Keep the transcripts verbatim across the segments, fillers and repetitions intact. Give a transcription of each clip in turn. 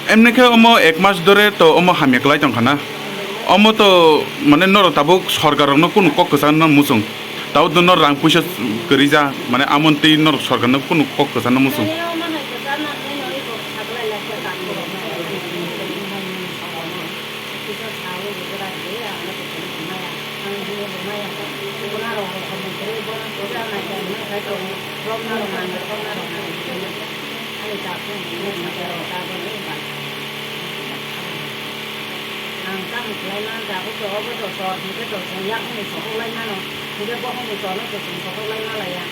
Emni khe omo ek mas dore to omo hamya kwlai tongkha na. Omo to mane norok tabuk sorkar rokno kunu kok kwchangno muchung. Tabuk do norok rang puisa kwrwi ja, mane amoni twi norok sorkarno kunu kok kwchangno muchung. Ang tamo khlai man, tabuk to obo to sor hwnkhe to chwng yakungni sokoklai mano, hwnkhe bohrokni torno to chwng sokoklai ma laiya.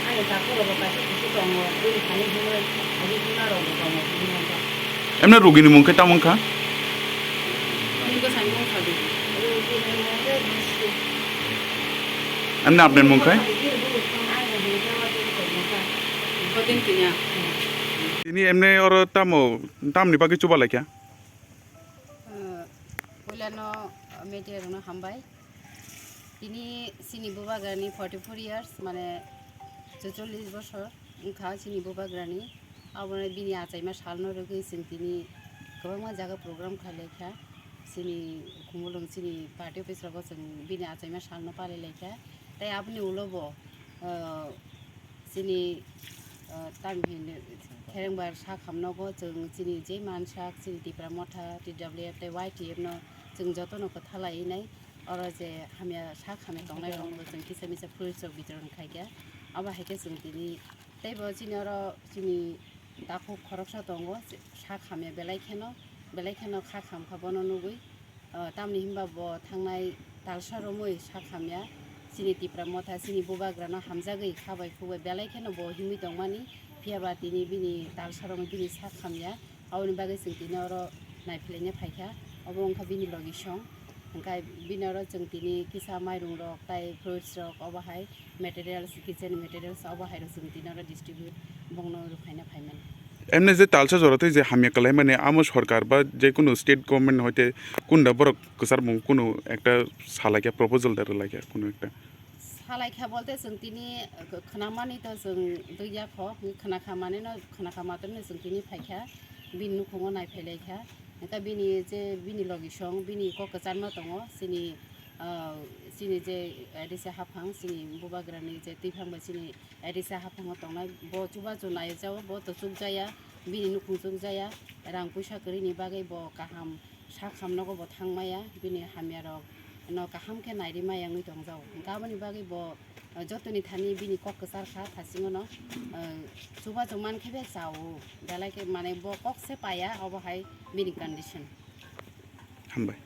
Ani takhuk rogo kaisa kusu tongo, bini thani himwi, ani himma rogo tongo, himwi mankha. Emne rugini mung khe tamo wngkha? Mungkha sani mung kha di. Rugini mung khe Bistu. Emne apni mung khe? Ani hwnkhe Odin Tongmokha. Odin Tongya. Tini emne oro tamo, tamni bagwi chuba laikha? Uh, puilano, uh, media rokno hambai. Tini chini bubagrani forty four years, mane chuchollish bosor wngkha chini bubagrani. Abono bini achaima salno rwgwi chwng tini kwbangma jaga program khlai laikha. Chini Khumulwng chini party office rogo chwng bini achaima salno palai laikha. Tei aboni ulo bo, uh, chini, uh, tamo hino kherengbar sak hamnogo chwng chini je mansak chini Tipra Motha, T W F tei Y T F no chwng jotono kwthalai nai. Oro je hamya sak hamya tongnai rokno chwng kisa misa fruits rok bitoron khaikha. Abo hai khe chwng tini tei bo chini oro chini takhuk khoroksa tongo, sak hamya belai kheno, belai kheno kha kham kha bono nugwi. Ah, tamni hinba bo thangnai talsa romwi sak hamya, chini Tipra Motha, chini bubagrano hamjagwi kha bai khuk bai belai kheno bo himwi tongmani, phiya ba tini bini talsa romwi bini sak hamya, aboni bagwi chwng tini oro naiphilaina phaikha, obo wngkha bini logi song, hwnkhe bini oro chwng tini kisa mairung rok tai fruits rok obo hai materials, kitchen materials obo hai rok chwng tini oro distribute bongno rwphaina phaimani. Emne je talsa jora tei je hamya kwlaimani, amo sorkar ba je kunu state government hoite kunda borok kwchar mung kunu ekta salaikha, proposal da rwlaikha kunu ekta? Salaikha bolte chwng tini, uh, khwnamani to chwng twi ya kho, khwnakha manino, khwnakha matrino chwng tini phaikha, bini nukhungo naiphailaikha. Hwnkhe bini je bini logi song, bini kok kwcharma tongo, chini, uh, chini je, uh, risa haphang, chini bubagrani je twiphang bai chini risa haphango tongnai, bo chubachu naijao, bo to chukjaya, bini nukhung chukjaya, rang puisa kwrwini bagwi bo kaham sak hamnogo bo thangmaya, bini hamyarokno kaham khe nairimaya wngwi tongjao. Hwnkhe aboni bagwi bo, eh, jotoni thani bini kok kwchar kha, thasingono, eh, chubachu mankhe be chao, belai khe, mane, bo kok se paya, obo hai bini condition. Hambai.